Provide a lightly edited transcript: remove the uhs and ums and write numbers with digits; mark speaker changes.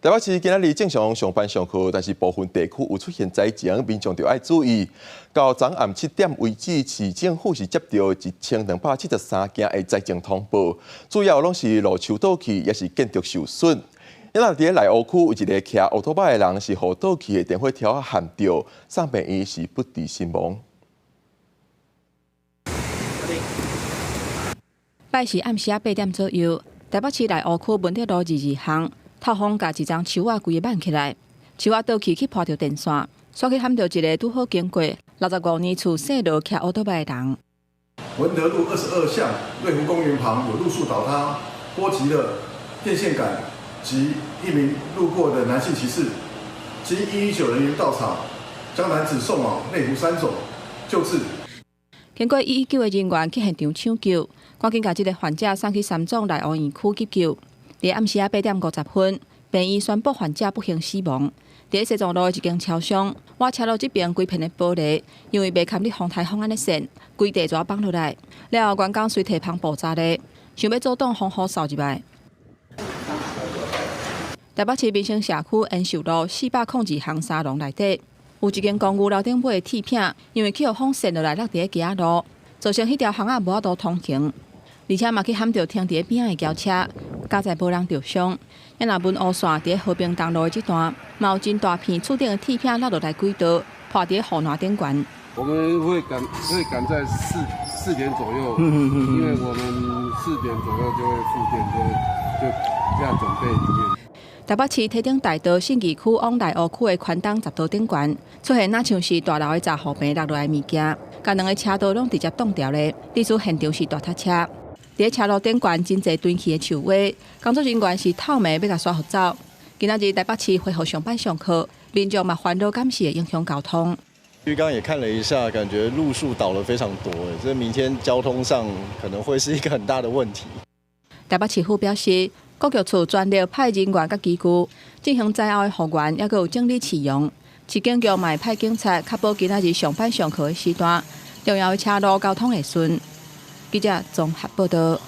Speaker 1: 台北市今仔日正常上班上課，但是部分地區有出現災情，民眾就愛注意。到昨暗7點為止，市政府是接著1273件的災情通報，主要攏是路樹倒去，抑是建築受損。今仔日佇內湖區有一個騎歐多擺的人是予倒去的電火柱仔撼著，送病院是不治身亡。
Speaker 2: 拜四暗時仔8點左右，台北市內湖區文德路22巷。透風共一叢樹仔規个挽起來，樹仔倒去去破著電線，煞去撼著一个拄好經過65年厝姓羅騎歐多擺的人。
Speaker 3: 文德路22巷瑞湖公園旁有路樹倒塌，波及了電線桿及一名路過的男性騎士。經119人員到場，將男子送往內湖三總救治。
Speaker 2: 經過119的人員去現場搶救，趕緊共這个患者送去三總內湖院區急救。佇暗時仔8點50分，病院宣布患者不幸死亡。佇西藏路的一間超商，倚車路這邊規片的玻璃，因為袂堪得風颱風按呢扇，規地就放落來。了後，員工隨提帆布紮咧，想欲阻擋風雨掃入來。台北市民生社區延壽路402巷沙龍內底，有一間公寓樓頂尾的鐵片，因為去予風扇落來落佇咧街仔路，造成彼條巷仔無法度通行。而且嘛去撼著停佇咧邊仔的轎車，佳在無人著傷。啊若文湖線佇咧和平東路的這段，嘛有真大片厝頂的鐵片落落來軌道，破佇咧護欄頂懸。
Speaker 4: 我們會趕在四點左右，因為我們四點左右就會復電，就要準備裡面。
Speaker 2: 台北市堤頂大道信義區往內湖區的寬東十道頂懸，出現若像是大樓的閘護棚落落來的物件，共兩个車道攏直接擋掉咧，致使現場是大塞車。佇咧車路頂懸真濟斷去的樹葉，工作人員是透暝欲共刷予走。今仔日台北市恢復上班上課，民眾嘛煩惱敢是會影響交通。
Speaker 5: 剛剛也看了一下，感覺路樹倒了非常多，這明天交通上可能會是一個很大的問題。
Speaker 2: 台北市府表示，各局處全力派人員佮機具進行災後的復原，抑閣有整理市容。市警局嘛會派警察確保今仔日上班上課的時段，重要的車路交通會順。記者綜合報導。